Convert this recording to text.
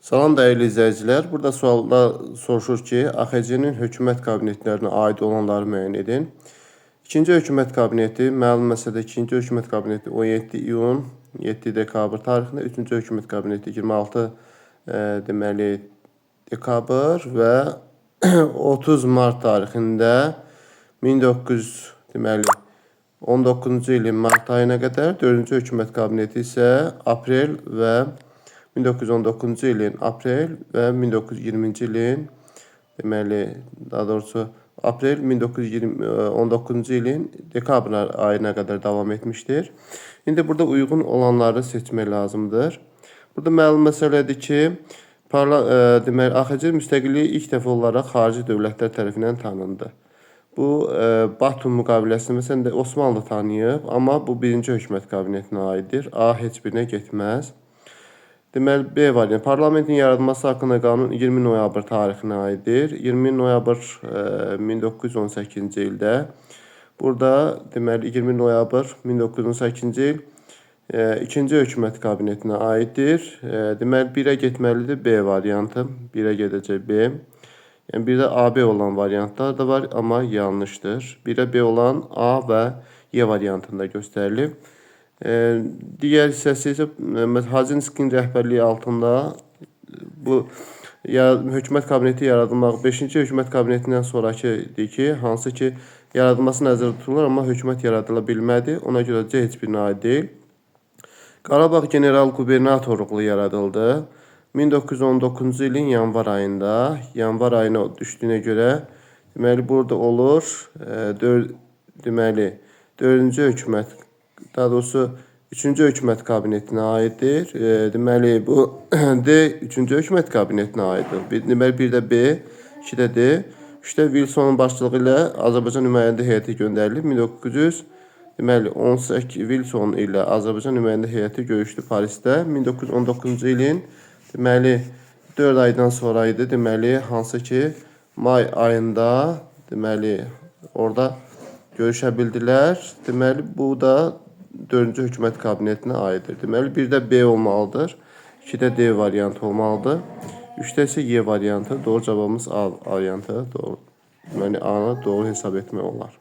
Salam dəyərli izləyicilər. Burada sualda soruşur ki, AXC-nin hökumət kabinetlərinə aid olanları müəyyən edin. İkinci hökumət kabineti, məlum məsələdə ikinci hökumət kabineti 17 iyun, 7 dekabr tarixində, üçüncü hökumət kabineti 26 deməli dekabr və 30 mart tarixində 1900 deməli 19-cu ilin mart ayına qədər, dördüncü hökumət kabineti isə aprel və 1919-cu ilin aprel və 1920-ci ilin deməli, daha doğrusu aprel 1919-cu ilin dekabr ayına qədər davam etmişdir. İndi burada uyğun olanları seçmək lazımdır. Burada məlum məsələdir ki, deməli AXC müstəqilliyi ilk dəfə olaraq xarici dövlətlər tərəfindən tanındı. Bu Batum müqaviləsini məsələn də Osmanlı tanıyıb, amma bu birinci hökumət kabinetinə aiddir. A heç birinə getməz. Deməli B variantı. Parlamentin yaradılması haqqında qanun 20 noyabr tarixinə aiddir. 20 noyabr 1918-ci ildə. Burada deməli 20 noyabr 1918-ci il ikinci hökumət kabinetinə aiddir. Deməli 1-ə getməlidir B variantı. 1-ə gedəcək B. Yəni bir də AB olan variantlar da var, amma yanlışdır. 1-ə B olan A və Y variantında göstərilib. Digər hissəsi isə Hacınskin rəhbərliyi altında bu hökumət kabineti yaradılmaq 5-ci hökumət kabinetindən sonrakı idi ki, hansı ki yaradılması nəzərdə tutulur, amma hökumət yaradıla bilmədi. Ona görə C heç birinə aid deyil. Qarabağ general qubernatorluğu yaradıldı. 1919-cu ilin yanvar ayında, yanvar ayına düşdüyünə görə deməli burada olur deməli 4-cü hökumət, daha doğrusu 3-cü hökumət kabinetinə aiddir. Deməli bu D 3-cü hökumət kabinetinə aiddir. Deməli 1-də B, 2-də D, 3-də Wilsonun başçılığı ilə Azərbaycan nümayəndə heyəti göndərilib. 1900 deməli 18 Wilson ilə Azərbaycan nümayəndə heyəti görüşdü Parisdə. 1919-cu ilin deməli 4 aydan sonra idi. Deməli hansı ki may ayında deməli orada görüşə bildilər. Deməli bu da 4-cü hökumət kabinetinə aiddir. Deməli 1-də B olmalıdır. 2-də D variantı olmalıdır. 3-də isə Y variantı. Doğru cavabımız A variantı. Doğru. Deməli A-nı doğru hesab etmək olar.